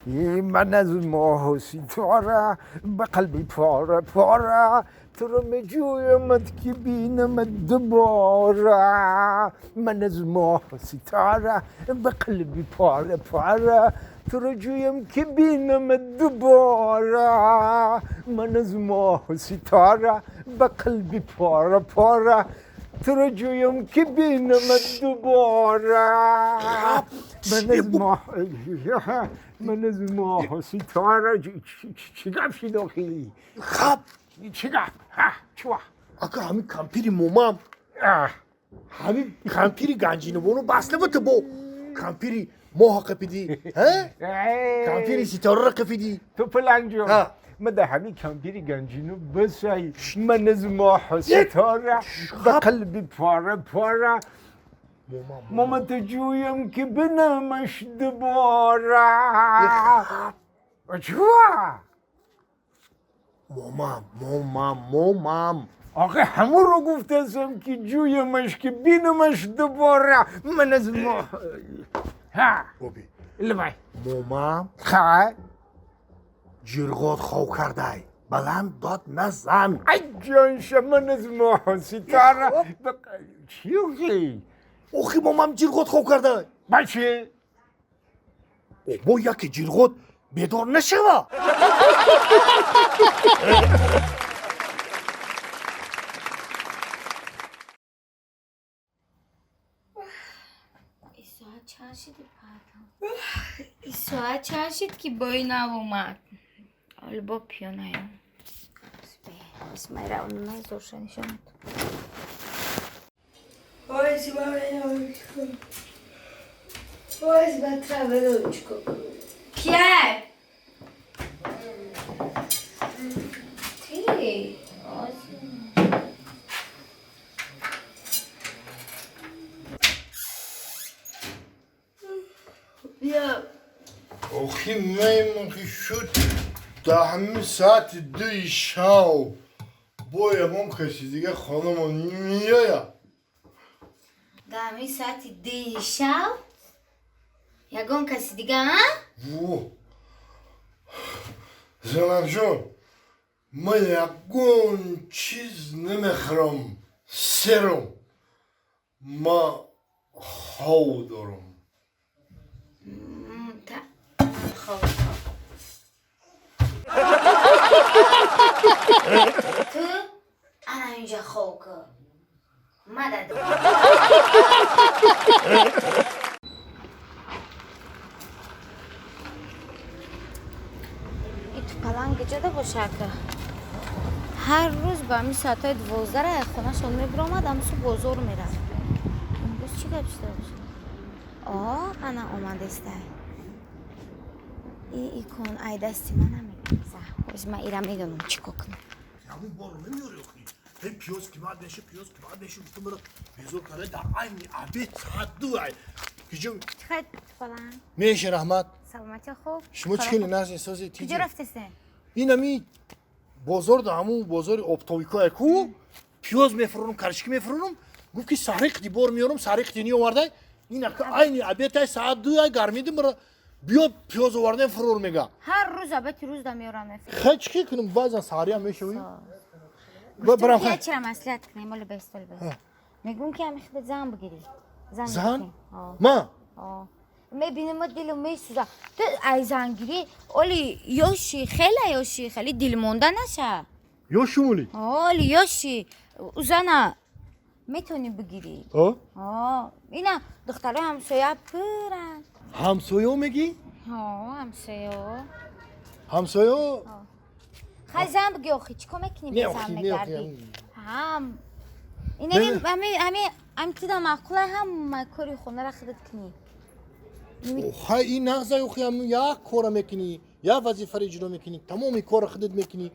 من از ماه و ستاره به قلبی پاره پاره تو رو میجویمت که بینمت دوباره. من از ماه و ستاره به قلبی پاره پاره تو رو جویم که بینمت دوباره. من از ماه و ستاره به قلبی پاره پاره تو رو جویم که بینمت دوباره. من از ماه من از ماه و ستاره. چی گپ شد آخی؟ خب چی گپ؟ ها چوا؟ ака ҳамин кампири момам, ҳамин кампири ганҷинобону бас набуд, бо кампири моҳа қапидӣ, кампири ситораро қапидӣ. تو پلنگ جان، من در همین کمپیری گنجینو بسای. من از ماه و ستاره به قلبی پاره پاره ماما تو جویم که بنامش دوباره. چوا؟ Момам, момам, момам. آخه همون رو گفتم که جویمش که بینمش دوباره. من از ماه ها боби لبای момам. خواهی ҷирғот хов кардай, баланд дод назан. ای جان من از ماه و ستاره چی آخه؟ Охи, момам ҷирғот хов кардай. بچه Бо яке ҷирғот бедор нашава. И соат чанд шиди, пардон? И соат чанд шид, ки бои нав омад? Оли бо пиёнаям. Исмайра назорша нишонад. Ой, маминочку. Ой, матравелочку. Кияй? Ти? Бия. Охи, маймон шуд даҳми саати 2-и шав, бо ягон каси дига хонамон меояд? Даҳми соати 2-и шав? Ягон каси дига, а? Во, занакҷон, ман ягон чиз намехӯрам, серам, ма хов дорам. Хоб. Ту ана инҷа хоб кун. Мадад. И тупаланг ҷода бошака. Ҳар рӯз ба ҳамин соатҳои 12-ра аз хонашон мебиромад, ҳамсу бозор мерафт. Имрӯз чӣ гап шуда бошад? О, ана омадестай. И икон ай дасти ман намегза. Ҳоз ман ира медонам чӣ кор кунам. Ҳамун борро намеёри охи? Ҳей, пиёз қимат меша, пиёз қимат меша, гуфтам, маро безор карда, дар айни обед соат 2 ай киҷо. Чӣ хел, тупаланг? Меша, раҳмат. Саломатӣ, хуб? Шумо чӣ хеле нағз сози? Куҷо рафтесен? Ин ами бозор да, ҳамун бозори оптовикое ку, пиёз мефурӯрам, карчики мефурӯрам. Гуфт, ки саҳри қити бор меёрам, саҳри қити неовардай. Ин ака айни обедай, соат 2 ай, гармиди, мара биё, пиёз овардем, фурӯр мега. Ҳар рӯз обети рӯз да меёрам, мефурӯрам. Хай, чӣ кунам, баъзан саҳриам мешавӣ. Гуфтам, Барам. ки Хай. чира маслиҳат кунем, оли бест, оли бест. Мегӯм, ки ҳами худат зан бигирӣ. Зан Зан? бигирӣ. О. Ма? О. Мебинем, дилам месӯза. Ту ай зангирӣ, оли ёши, хела ёши, хеле дилмонда наша. Ё шумули? Оли ёши, зана метавонӣ бигирӣ. О? О, ина духтарои ҳамсоя пуранд. Ҳамсоё мегӣ? О, ҳамсоё. Ҳамсоё. Хай, зан бигӣ, охи, чӣ кор мекунӣ? Не, Бе зан охи, не, мегардӣ. охи. Ҳам Не, инами не. ҳами ҳами ҳами тида маъқула, ҳама кори хонара худат кунӣ. Хай, ин нағза, охи, ҳам як кора мекунӣ, як вазифаро иҷро мекунӣ, тамоми кора худат мекунӣ,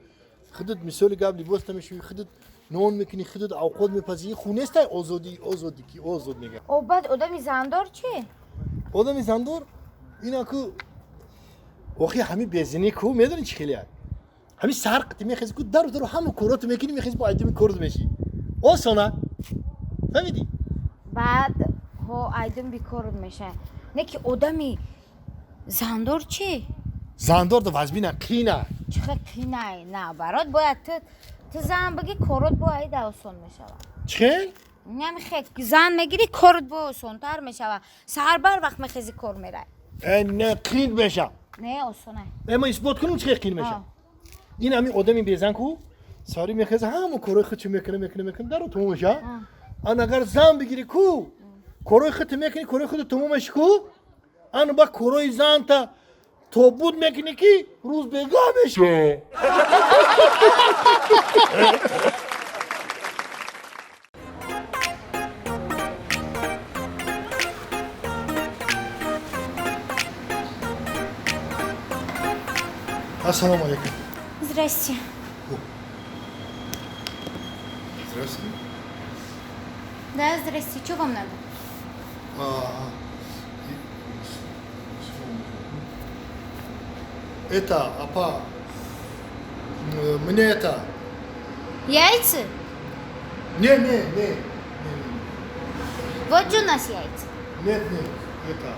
худат, мисоли гап, либос намешӯӣ, худат нон мекунӣ, худат авқот мепазӣ. Ин ху нестай, озодӣ, озодӣ ки озод мега. О, баъд одами зандор чӣ? Одами зандор ина ку, охи, ҳами безинӣ ку, медонӣ чӣ хеле ҳами саҳар қити мехези ку, дару дару ҳама короту мекунӣ, мехези, бо айдими корот мешӣ, осона, фаҳмидӣ? Баъд ҳо айдум бикорут мешавад. Не ки одами зандор чӣ? Зандор да вазбина қина. Чиха қинай? Наоборот, бояд ту зан бигӣ, корот бояд осон мешавад. Чихел? Намехе зан мегирӣ, корот бо осонтар мешавад. Саҳар бар вақт мехези, кор мерай. Не, қин меша. Не, осонай. Ма исбот кунам чихел қин меша. Ин ҳамин одами безан ку сари мехеза, ҳама корои худшо мекунад, мекунад, мекунад, даро тамом меша. Ан агар зан бигирӣ ку, корои худто мекунӣ, корои худто тамом меши ку, ан ба корои занта тобут мекунӣ ки рӯз бегаҳ меша. Ассалому алейкум. Здрасте. Здравствуйте. Да, здрасте. Что вам надо? Это, апа, мне это... Яйца? Не, не, не. Вот же у нас яйца. Нет, нет, это...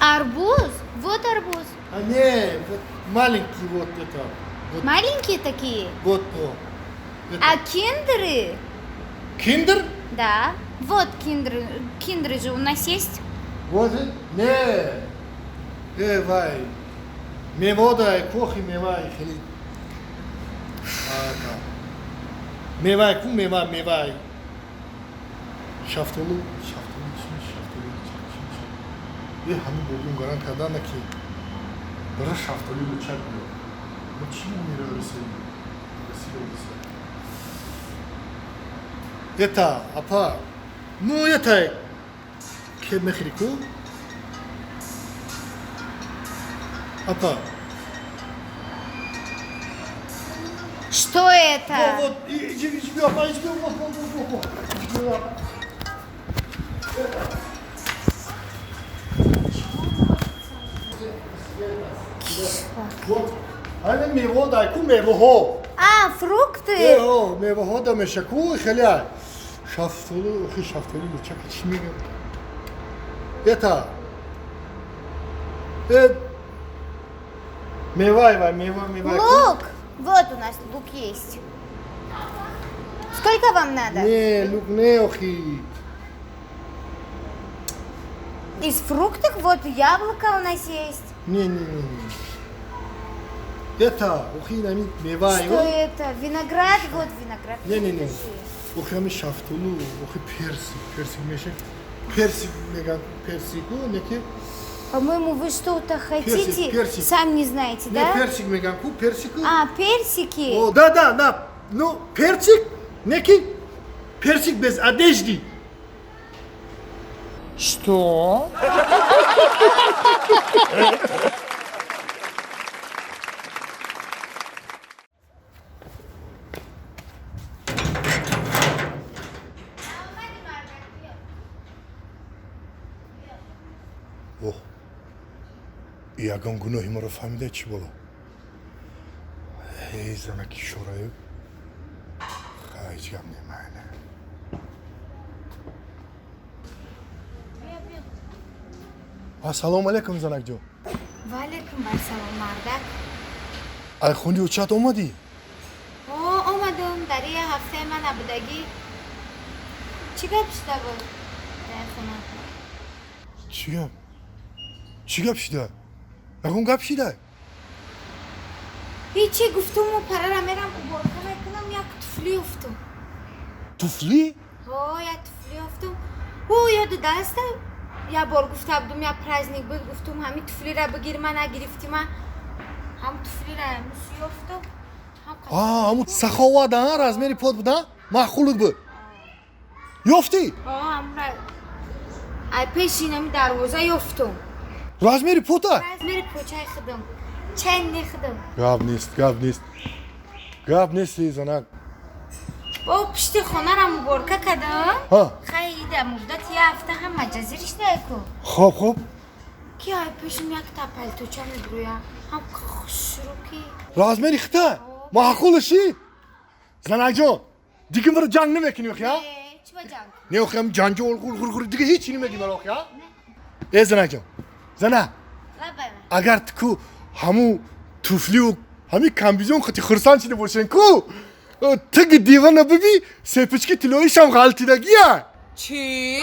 Арбуз? Вот арбуз. А не, вот маленький вот это. Вот. Маленькие такие? Вот, о. Это. А киндеры? Киндер? Да. Вот киндеры. Киндеры же у нас есть. Вот, не. Вай. Мевода, кохи мевай, хели. А, мевай, ку мева, мевай. Шафтолу, шафтолу, шафтолу, шафтолу. Ҳамин бобун гарант кардана ки бара шафтолу лучак биё. Ма чӣ мера расид? Расид. Это, апа, ну это ке мехри ку? Апа. Что это? Вот, вот, иди, иди, апа, иди, вот, вот, вот, вот. Вот, ҳамин мево дай ку мевоҳо. А, фрукты? Мевоҳо да меша ку хеле шафтолу, охи шафтолу лучак чӣ мегӯям? Это мевай, вай, мева, мевай. Лук! Вот у нас лук есть. Сколько вам надо? Не, лук не, охи. Из фруктов вот яблоко у нас есть. Не, не, не, не. Это, охи, нами, мевай. Что это? Виноград? Вот виноград. Не, не, не. Охи, ами шафтолу, охи персик, персик меша. Персик, меган, персику, неки. По-моему, вы что-то хотите, персик, персик. Сами не знаете, не, да? Персик, меганку, персику. А, персики. О, да, да, да. Ну, персик, неки, персик без одежды. Что? Оҳ, ягон гуноҳи маро фаҳмида чӣ боло? Эй, занаки шораю, ҳеҷ гап немайна. Ассалому алайкум, занакҷон. Ва алайкум ассалом, мардак. Ай хуни учат омадӣ? О, омадум. Дар я ҳафтаи ман набудагӣ. Чӣ гап шуда буд дар хона? Чӣ гап? Чӣ гап шуда? Ягон гап шуда? Ҳечи, гуфтуму парара мерам уборка мекунам, як туфли ёфтум. Туфли? Ҳо, як туфли ёфтум. Ӯ ёду даста як бор гуфта будум, як праздник буд, гуфтум ҳамин туфлира бигир, ма нагирифтима. Ҳам туфлира мус ёфтум. Ҳамун саховат, а, размери под буд, а? Маъқулут буд. Ёфтӣ? Ҳо, ҳамра ай пеши инами дарвоза ёфтум. Размери пота? Размери почаи худам. Чен худам. Гап нест, гап нест. Гап нест, эй занак. Бо пишти хонарам уборка кардам. Ҳа. Хай, ида муддати як ҳафта ҳам маҷазириш ку. Хоб, хоб. Ки ай пешим як та палточа мебурӯя. Ҳам хушрӯ ки. Размери хита? Маъқулаши? Занакҷон, дига маро ҷанг намекунӣ, охи, а? Чӣ ба ҷанг? Не, охи, ҳам ҷанҷол, ғур, ғур, ғур, дига ҳеҷ чӣ намегӣ маро, охи, а? Э, занаҷон, зана. Лабай. Агар ту ку ҳамун туфлию ҳамин комбинезон хати хурсанд шида бошен ку, тиги дивана биби, сепички тиллоишам ғалтидагия. Чӣ?